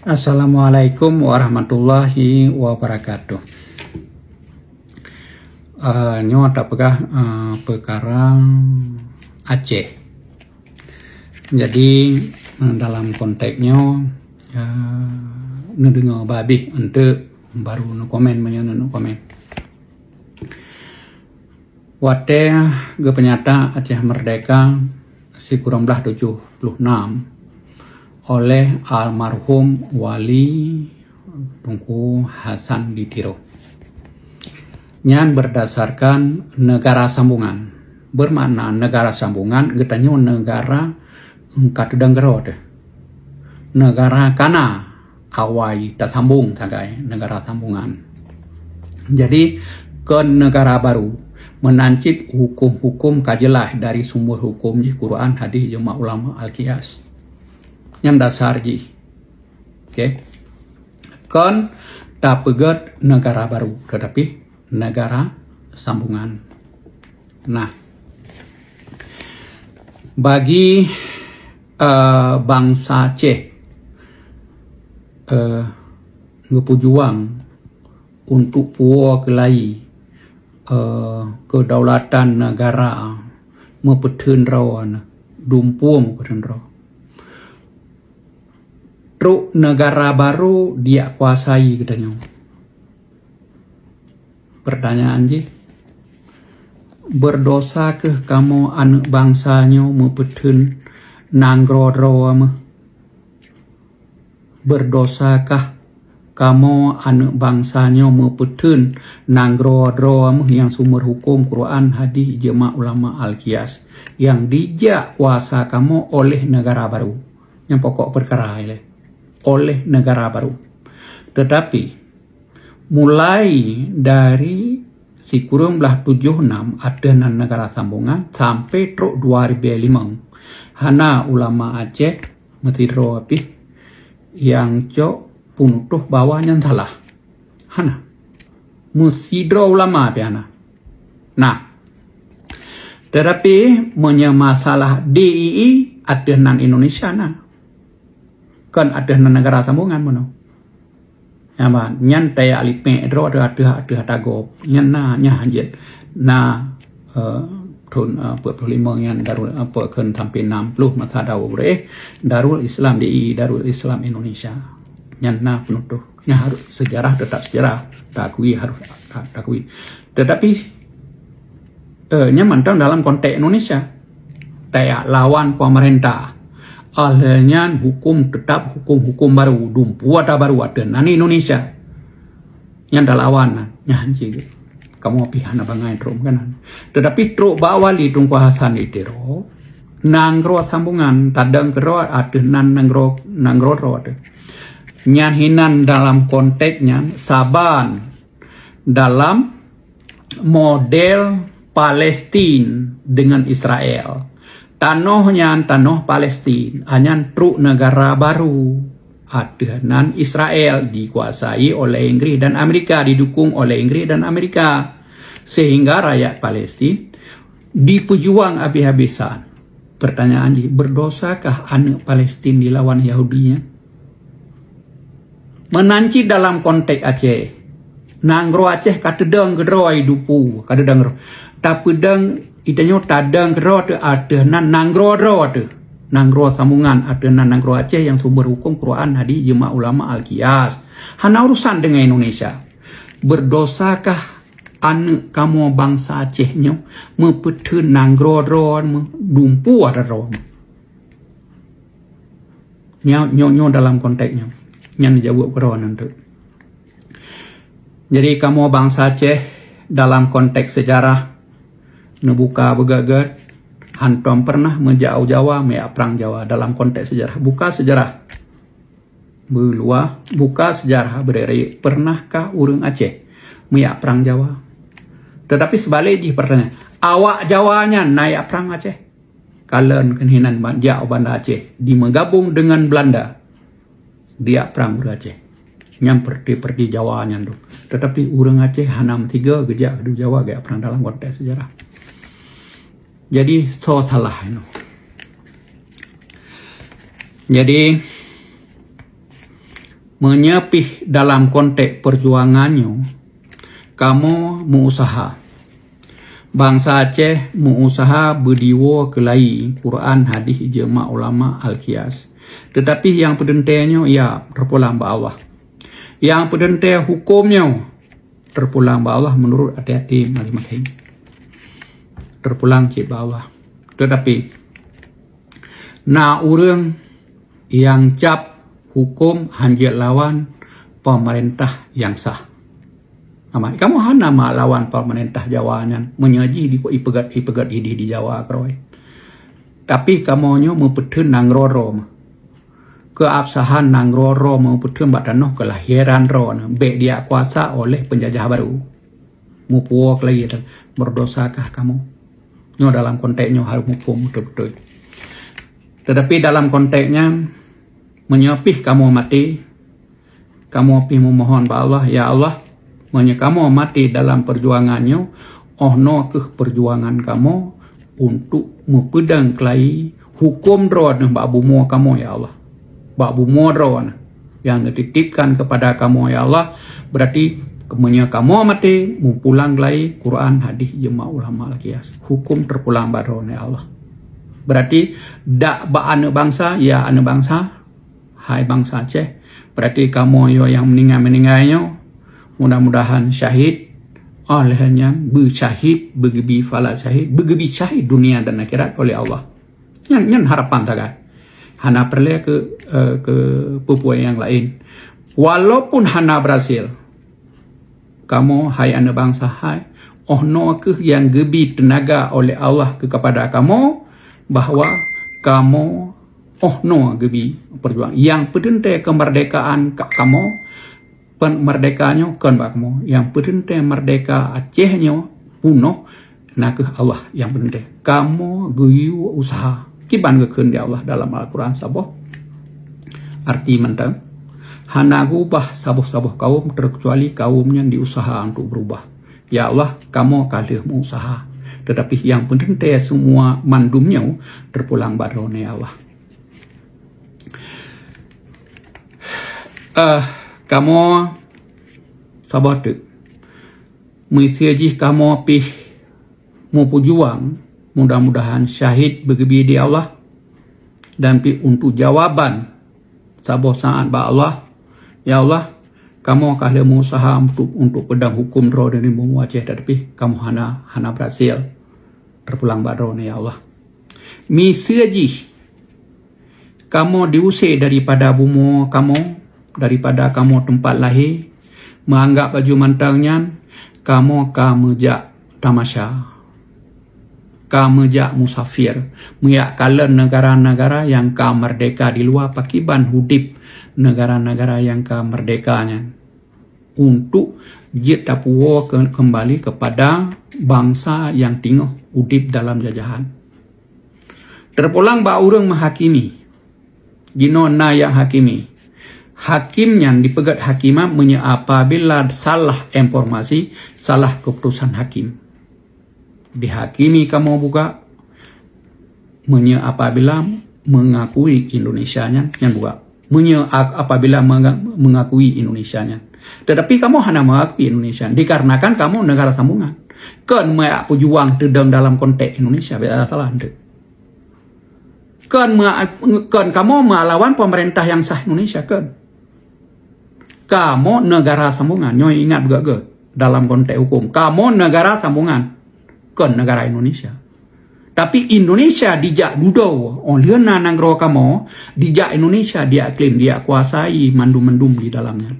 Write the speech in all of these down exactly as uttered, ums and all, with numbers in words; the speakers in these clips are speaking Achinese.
Assalamualaikum warahmatullahi wabarakatuh. Eh, nyoe tapeugah, eh, peukara Aceh. Jadi, eh, dalam konteks nyoe, eh, neudeungoe babeh enteuk baru neukomen meunyoe neukomen. Watée geupeunyata Aceh Merdeka sikureueng blaih tujoh ploh nam oleh almarhum Wali Teungku Hasan di Tiro. Nyan berdasarkan negara sambungan. Bermakna negara sambungan geutanyoe negara ka teudong keudroe teuh. Negara kana awai tasambong sagai negara sambungan. Jadi, kon negara baru, meunan cit huköm-huköm ka jeulaih dari sumber huköm jih Quran, hadis, ijma ulama, al-qiyas. Nyan dasar jih. Oke. Kon tapeugét negara baru, tetapi negara sambungan. Nah, bagi, eh, bansa Aceh, eh, geupeujuang untuk puwoe keulayi, eh, kedaulatan negara, meupeutheun droe, dumpeue meupeutheun droe. Trok negara baru diak kuasai geutanyoe. Pertanyaan jih, berdosa keuh kamoe aneuëk bansa nyoe meupeutheun nanggroe droe meuh? Berdosakah kamoe aneuëk bansa nyoe meupeutheun nanggroe droe meuh nyang sumber huköm Quran, hadis, ijma ulama, al-qiyas, nyang dijak kuasa kamoe oleh negara baru? Nyang pokok peukara ilée, oleh negara baru. Tetapi, mulai dari sikureueng blaih tujoh nam ateueh nan negara sambungan sampai trok dua ribu lima, hana ulama Aceh meusidroe pih nyang cok peunutoh bahwa nyan salah. Hana. Meusidroe ulama pih hana. Nah, tetapi meunyoe masalah D I I ateueh nan Indonesia na, kon ateueh nan negara sambungan bunoe. Nyan ban, nyan tajak lipek droe ateueh, ateueh, ateueh ata gob. Nyan na, nyan hanjeuet na, eh, thon, eh, empat puluh lima nyan Darul, apa, kheun sampai enam puluh masa Daud Gurée, Darul Islam D I, Darul Islam Indonesia. Nyan na peunutoh. Nyan harus sejarah tetap sejarah. Takui harus ta-, takui. Tetapi, eh, nyan mantong dalam konteks Indonesia. Tajak lawan pemerintah. Oleh nyan hukum tetap hukum-hukum baru, dumpeue ata baru ateueh nan Indonesia. Nyan talawan na, nyan cit. Kamoe pih hana bangai trok meukanan. Tetapi trok bak Wali Teungku Hasan di Tiro, nanggroe sambungan, tadong keudroe ateueh nan nanggroe, nanggroe droe teuh. Nyan hinan dalam konteks nyan saban dalam model Palestin dengan Israel. Tanoh nyan tanoh Palestin, a nyan trok negara baru. Ateueh nan Israel dikuasai oleh Inggris dan Amerika, didukung oleh Inggris dan Amerika. Sehingga rakyat Palestin dipeujuang habis-habisan. Pertanyaan jih, berdosakah aneuëk Palestin dilawan Yahudi nyan? Meunan cit dalam konteks Aceh. Nanggroe Aceh ka teudong keudroe dumpeue, ka teudong keudroe. Tapeudong, geutanyoe tadong keudroe teuh ateueh nan nanggroe droe teuh. Nanggroe sambungan ateueh nan nanggroe Aceh nyang sumber huköm Quran, hadis, ijma ulama, al-qiyas. Hana urusan dengan Indonesia. Berdosakah aneuëk kamoe bansa Aceh nyoe meupeutheun nanggroe droe meuh, dumpeue ata droe meuh? Nyoe, nyoe, nyoe dalam konteks nyoe. Nyan jaweueb keudroe nan teuk. Jadi, kamoe bansa Aceh dalam konteks sejarah neubuka beugét-gét, hantom pernah meujak u Jawa, meujak prang Jawa dalam konteks sejarah. Buka sejarah. Beuluwa, buka sejarah beuraya, pernahkah ureuëng Aceh meujak prang Jawa? Tetapi seubalik jih pertanyaan, awak Jawa nyan na jak prang Aceh? Kalon keunan ban jak u Banda Aceh, dimeugabong deungon Beulanda, dijak prang ureuëng Aceh. Nyan peurti-peurti Jawa nyan tu. Tetapi ureuëng Aceh hana meusigoe geujak u Jawa geujak prang dalam konteks sejarah. Jadi, soe salah inoe? Jadi, Meunyoe pih dalam konteks peujuangan nyoe, kamoe meu-useuha. Bansa Aceh meu-useuha beudiwoe keulayi Quran, hadih, ijma ulama, al-qiyas. Teutapi nyang peuteuntée nyoe, ya, teupulang bak Allah. Nyang peuteuntée huköm nyoe teupulang bak Allah meunurot até-até maléng-maléng. Teupulang cit bak Allah. Teutapi na ureuëng nyang cap huköm hanjeuet lawan peumeurintah nyang sah. Ama, kamoe hana malawan peumeurintah Jawa nyan, meunyoe jih di, ipeugét, ipeugét idéh di Jawa keurôi. Tapi kamoe nyoe meupeutheun nanggroe droe meuh. Keuabsahan nanggroe droe meupeutheun bak tanoh keulahiran droe nyoe bék diakuasa oleh peunjajah barô. Meupuwoe keulayi dan meurdosakah kamoe? Nyoe dalam konteks nyoe harôh muphom beutôi-beutôi. Teutapi dalam konteks nyan, meunyoe pih kamoe maté, kamoe pih meumohon bak Allah, "Ya Allah, meunyoe kamoe maté dalam peujuangan nyoe, 'oh noe kheueh peujuangan kamoe untuk meupeudong keulayi huköm droeneuh bak bumoe kamoe, ya Allah. Bak bumoe droeneuh nyang neutitipkan keupada kamoe, ya Allah. Beurati meunyoe kamoe maté, meupulang keulayi Quran, hadih, ijma ulama, al-qiyas. Huköm teupulang bak droeneuh, ya Allah. Beurati dak bak aneuëk bansa, ya aneuëk bansa, hai bansa Aceh. Beurati kamoe nyoe nyang meuninggai-meuninggai nyoe, mudah-mudahan syahid, óh lheueh nyan beusyahid, beugeubi phala syahid, beugeubi syahid dunia dan akhirat oleh Allah." Nyan, nyan harapan sagai. Hana peureulée keu, eh, keu peue-peue nyang laén. Walaupun hana beurhasil, kamoe, hai aneuëk bansa, hai, 'oh noe kheueh nyang geubi teunaga oleh Allah keu, keupada kamoe, bahwa kamoe 'oh noe geubi peujuang. Nyang peuteuntée keumeurdekaan ka-, kamoe, pen-, meurdeka nyoe kon bak kamoe. Nyang peuteuntée meurdeka Aceh nyoe peunoh, na kheueh Allah nyang peuteuntée. Kamoe geuyue useuha. Kiban geukheun di Allah dalam Al-Quran saboh arti mantong, "Hana geuubah saboh-saboh kawöm, terkecuali kawöm nyan diuseuha untuk beurubah." Ya Allah, kamoe ka lheueh meu-useuha. Teutapi nyang peuteuntée seumua mandum nyoe teupulang bak Droeneuh, ya Allah. Eh, kamoe saboh teuk. Miseue jih kamoe pih meupeujuang, mudah-mudahan syahid beugeubi di Allah, dan pih untuk jawaban saboh saát bak Allah. Ya Allah, kamoe ka lheueh meu-useuha untuk, untuk peudong huköm Droeneuh di bumoe Aceh, teutapi kamoe hana, hana beurhasil. Teupulang bak Droeneuh, ya Allah. Miseue jih kamoe diusé daripada bumoe kamoe, daripada kamoe teumpat lahé, meuanggab laju mantong nyan kamoe ka meujak tamasya, ka meujak musafir, meujak kalon neugara-neugara nyang ka meurdeka di luwa, pakriban udeb neugara-neugara nyang ka meurdeka nyan, untuk jeuet tapuwoe ke-, keumbali keupada bansa nyang teungoh udeb dalam jajahan. Teupulang bak ureuëng meuhakimi. Jinoe na nyang hakimi. Hakim nyan dipeugét hakiman meunyoe apabila salah informasi, salah keuputosan hakim. Dihakimi kamoe buka, meunyoe apabila meungakui Indonesia nyan, nyan buka. Meunyoe a-, apabila menga-, meungakui Indonesia nyan. Teutapi kamoe hana meungakui Indonesia, dikarenakan kamoe neugara sambongan. Kon meuak peujuang teudong dalam konteks Indonesia, beda salah enteuk. Kon meuak, kon kamoe meulawan pemerintah nyang sah Indonesia, kon. Kamoe neugara sambongan, nyoe ingat beugét-gét dalam konteks huköm. Kamoe neugara sambongan, kon neugara Indonesia. Tapi Indonesia dijak dudoe, óh lheueh na nanggroe kamoe, dijak Indonesia, dijak klaim, dijak kuasai mandum-mandum di dalam nyan.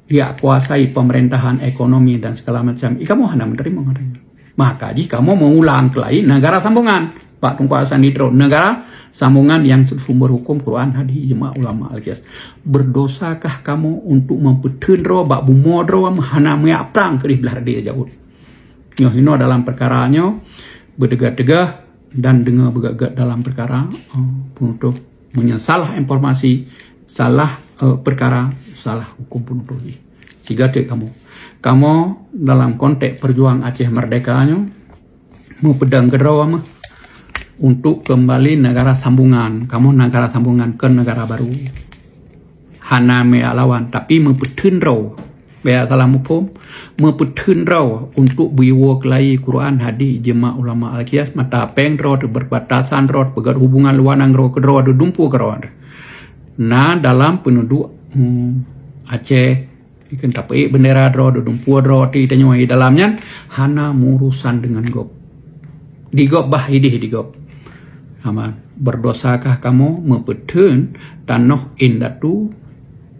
Dijak kuasai pemerintahan, ekonomi dan segala macam. Ih, kamoe hana meuneurimong. Maka jih kamoe meuulang keulayi neugara sambongan. Pak Teungku Hasan di Tiro, neugara sambongan nyang sumber huköm Quran, hadis, ijma ulama, al-qiyas. Beudosakah kamoe untuk meupeutheun droe bak bumoe droe hana meuyak prang keudeh blah rade jaweueb? Nyoe hinoe dalam peukara nyoe beuteuga-teuga dan deungoe beugét-gét dalam peukara, eh, peunutôh. Meunyoe salah informasi, salah, eh, peukara, salah huköm peunutôh jih. Siga teuk kamoe. Kamoe dalam konteks peujuang Aceh Merdeka nyoe, meupeudong keudroe meuh untuk keumbali neugara sambongan. Kamoe neugara sambongan, kon neugara barô. hana meuyak lawan, tapi meupeutheun droe. Bèk salah muphom, meupeutheun droe untuk beuiwoe keulayi Quran, hadis, ijma ulama al-qiyas, mata péng droe teuberbatasan droe, peugöt hubungan luwa nanggroe keudroe, dudumpu keudroe. Na dalam peunuduek, hmm, Aceh, ikheun tapeuék bendera droe, dudumpu droe, ti tanyoe di dalam nyan, hana meuurusan deungon gob. Di gob bah idéh di gob. Aman. Berdosakah kamoe meupeutheun tanoh indatu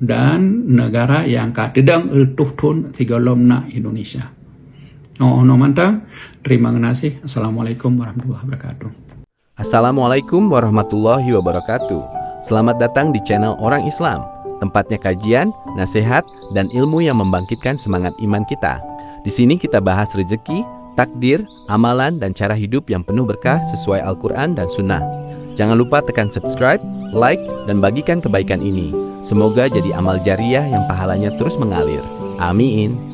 dan negara nyang ka teudong reutôh thon sigohlom na Indonesia. Oh, no mantong. Terima kasih. Assalamualaikum warahmatullahi wabarakatuh. Assalamualaikum warahmatullahi wabarakatuh. Selamat datang di channel Orang Islam, tempatnya kajian, nasihat, dan ilmu yang membangkitkan semangat iman kita. Di sini kita bahas rezeki, takdir, amalan, dan cara hidup yang penuh berkah sesuai Al-Quran dan Sunnah. Jangan lupa tekan subscribe, like, dan bagikan kebaikan ini. Semoga jadi amal jariah yang pahalanya terus mengalir. Amin.